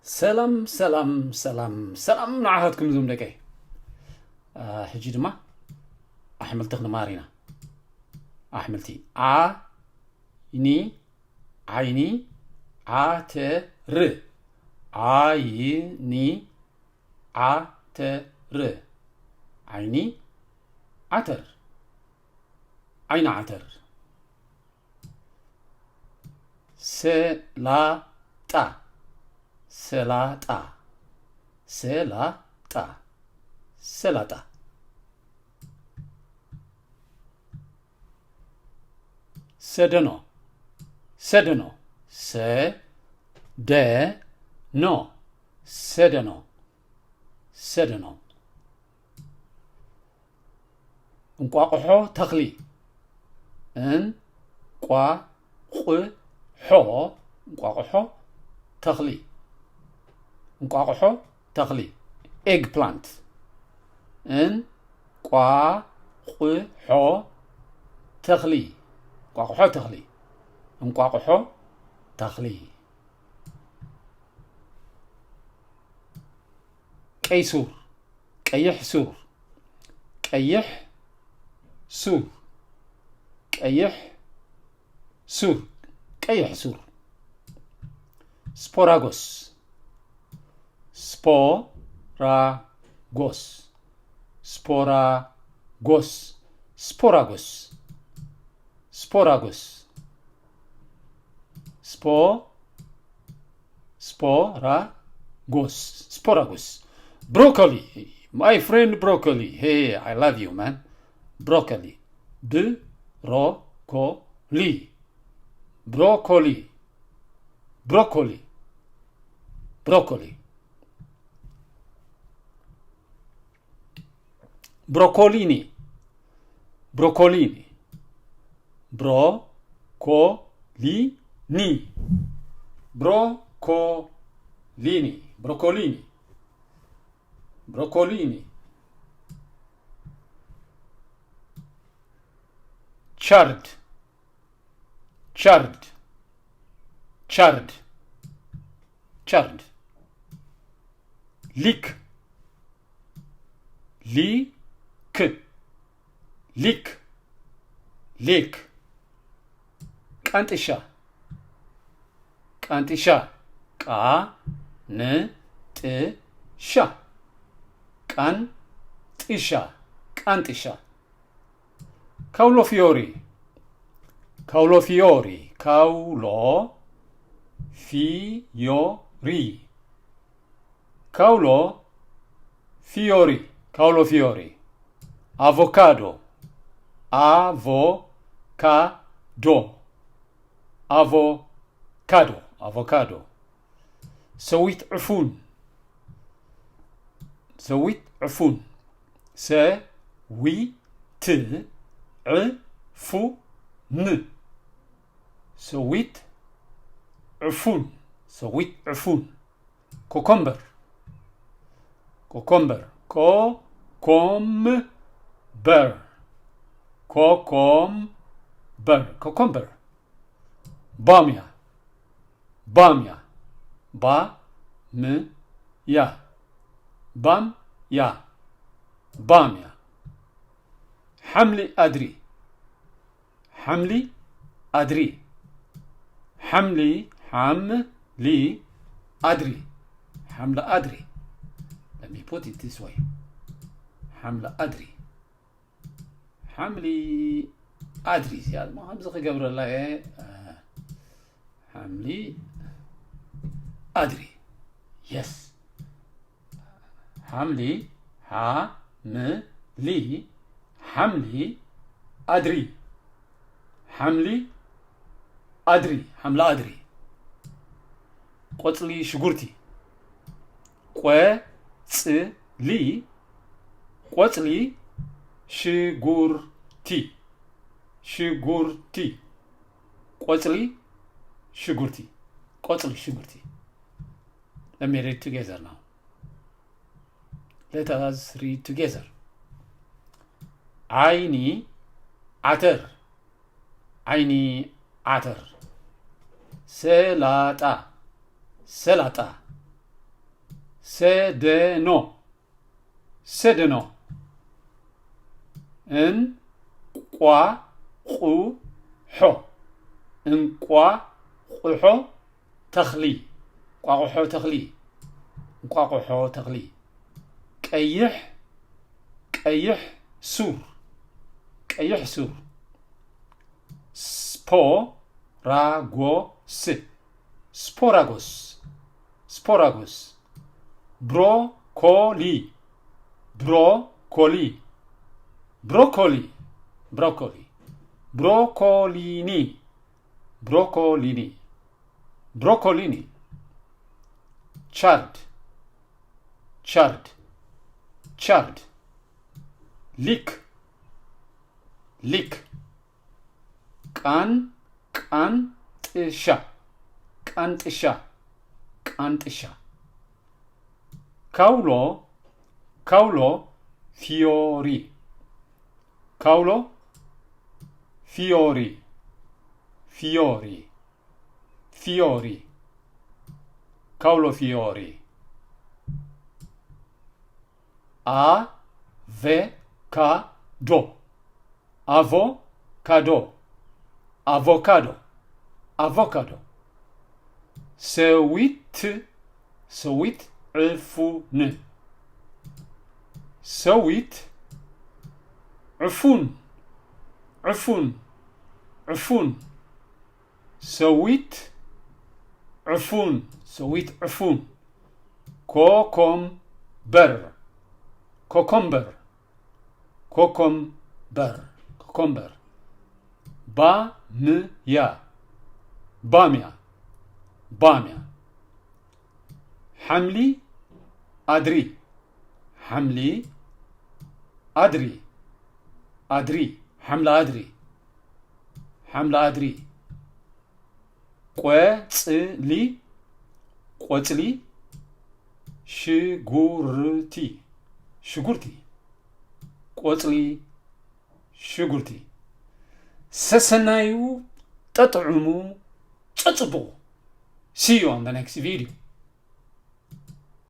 ሰላም ሰላም ሰላም ሰላም ንዓኻትኩም እዞም ደቀይ። ሕጂ ድማ ኣሕምልቲ ክንማር ኢና። ኣሕምልቲ፣ ዓ ኒ ዓይኒ ዓተር፣ ዓይኒ ዓተር፣ ዓይኒ ዓተር፣ ዓይኒ ዓተር። ሰላጣ፣ ሰላጣ፣ ሰላጣ፣ ሰላጣ። ሰደኖ፣ ሰደኖ፣ ሰደኖ፣ ሰደኖ፣ ሰደኖ። እንቋቑሖ ተኽሊ፣ እንቋቑሖ፣ እንቋቑሖ ተኽሊ፣ እንቋቑሖ ተኽሊ፣ ኤግ ፕላንት። እንቋቑሖ ተኽሊ፣ እንቋቑሖ ተኽሊ፣ እንቋቑሖ ተኽሊ። ቀይ ሱር፣ ቀይሕ ሱር፣ ቀይሕ ሱር፣ ቀይሕ ሱር፣ ቀይሕ ሱር። ስፖራጎስ፣ ስፖራጎስ፣ ስፖራጎስ፣ ስፖራጎስ፣ ስፖራጎስ። ስፖ፣ ስፖራጎስ፣ ስፖራጎስ። ብሮኮሊ፣ my friend ብሮኮሊ። Hey, I love you, man. ብሮኮሊ፣ ብሮኮሊ፣ ብሮኮሊ፣ ብሮኮሊ፣ ብሮኮሊ። ብሮኮሊኒ፣ ብሮኮሊኒ፣ ብሮኮሊኒ፣ ብሮኮሊኒ፣ ብሮኮሊኒ፣ ብሮኮሊኒ። ቻርድ፣ ቻርድ፣ ቻርድ፣ ቻርድ። ሊክ፣ ሊክ፣ ሊክ፣ ሊክ። ቃንጥሻ፣ ቃንጥሻ፣ ቃ ን ጥ ሻ፣ ቃንጥሻ፣ ቃንጥሻ። ካውሎ ፊዮሪ፣ ካውሎ ፊዮሪ፣ ካውሎ ፊዮሪ፣ ካውሎ ፊዮሪ፣ ካውሎ ፊዮሪ። ኣቮካዶ፣ ኣቮካዶ፣ ኣቮካዶ፣ ኣቮካዶ። ሰዊት ዕፉን፣ ሰዊት ዕፉን፣ ሰዊት ዕፉን፣ ሰዊት ዕፉን፣ ሰዊት ዕፉን። ኮኮምበር፣ ኮኮምበር፣ ኮኮምበር፣ ኮኮምበር፣ ኮኮምበር። ባምያ፣ ባምያ፣ ባምያ፣ ባምያ፣ ባምያ። ሓምሊ ኣድሪ፣ ሓምሊ ኣድሪ፣ ሓምሊ፣ ሓምሊ ኣድሪ፣ ሓምሊ ኣድሪ። Let me put it this way. ሓምሊ ኣድሪ፣ ሓምሊ ኣድሪ። እዚኣ ድማ ከምዚ ክገብረላ እየ። ሓምሊ ኣድሪ። የስ። ሓምሊ፣ ሓምሊ፣ ሓምሊ ኣድሪ፣ ሓምሊ ኣድሪ፣ ሓምሊ ኣድሪ። ቆጽሊ ሽጉርቲ፣ ቆጽሊ፣ ቆጽሊ ሽጉርቲ፣ ሽጉርቲ፣ ቆጽሊ ሽጉርቲ፣ ቆጽሊ ሽጉርቲ። Let me read together now. Let us read together. ዓይኒ ዓተር፣ ዓይኒ ዓተር። ሰላጣ፣ ሰላጣ፣ ሰደኖ፣ ሰደኖ። እንቋቑሖ፣ እንቋቑሖ ተኽሊ፣ እንቋቑሖ ተኽሊ፣ እንቋቑሖ ተኽሊ። ቀይሕ፣ ቀይሕ ሱር፣ ቀይሕ ሱር። ስፖራጎስ፣ ስፖራጎስ፣ ስፖራጎስ። ብሮኮሊ፣ ብሮኮሊ፣ ብሮኮሊ፣ ብሮኮሊ። ብሮኮሊኒ፣ ብሮኮሊኒ፣ ብሮኮሊኒ። ቻርድ፣ ቻርድ፣ ቻርድ። ሊክ፣ ሊክ። ቃን፣ ቃንጥሻ፣ ቃንጥሻ፣ ቃንጥሻ። ካውሎ፣ ካውሎ ፊዮሪ፣ ካውሎ ፊዮሪ፣ ፊዮሪ፣ ፊዮሪ። ካውሎ ፊዮሪ። ኣቨካዶ፣ ኣቮካዶ፣ ኣቮካዶ፣ ኣቮካዶ። ሰዊት፣ ሰዊት ዕፉን፣ ሰዊት ዕፉን፣ ዕፉን፣ ዕፉን። ሰዊት ዕፉን፣ ሰዊት ዕፉን። ኮኮምበር፣ ኮኮምበር፣ ኮኮምበር፣ ኮኮምበር። ባምያ፣ ባምያ፣ ባምያ። ሓምሊ ኣድሪ፣ ሓምሊ ኣድሪ፣ ኣድሪ፣ ሓምሊ ኣድሪ፣ ሓምሊ ኣድሪ። ቆጽሊ፣ ቆጽሊ፣ ሽጉርቲ፣ ሽጉርቲ፣ ቆጽሊ፣ ሽጉርቲ። ሰሰናዩ፣ ጠጥዑሙ፣ ጸጽቡ። See you on the next video.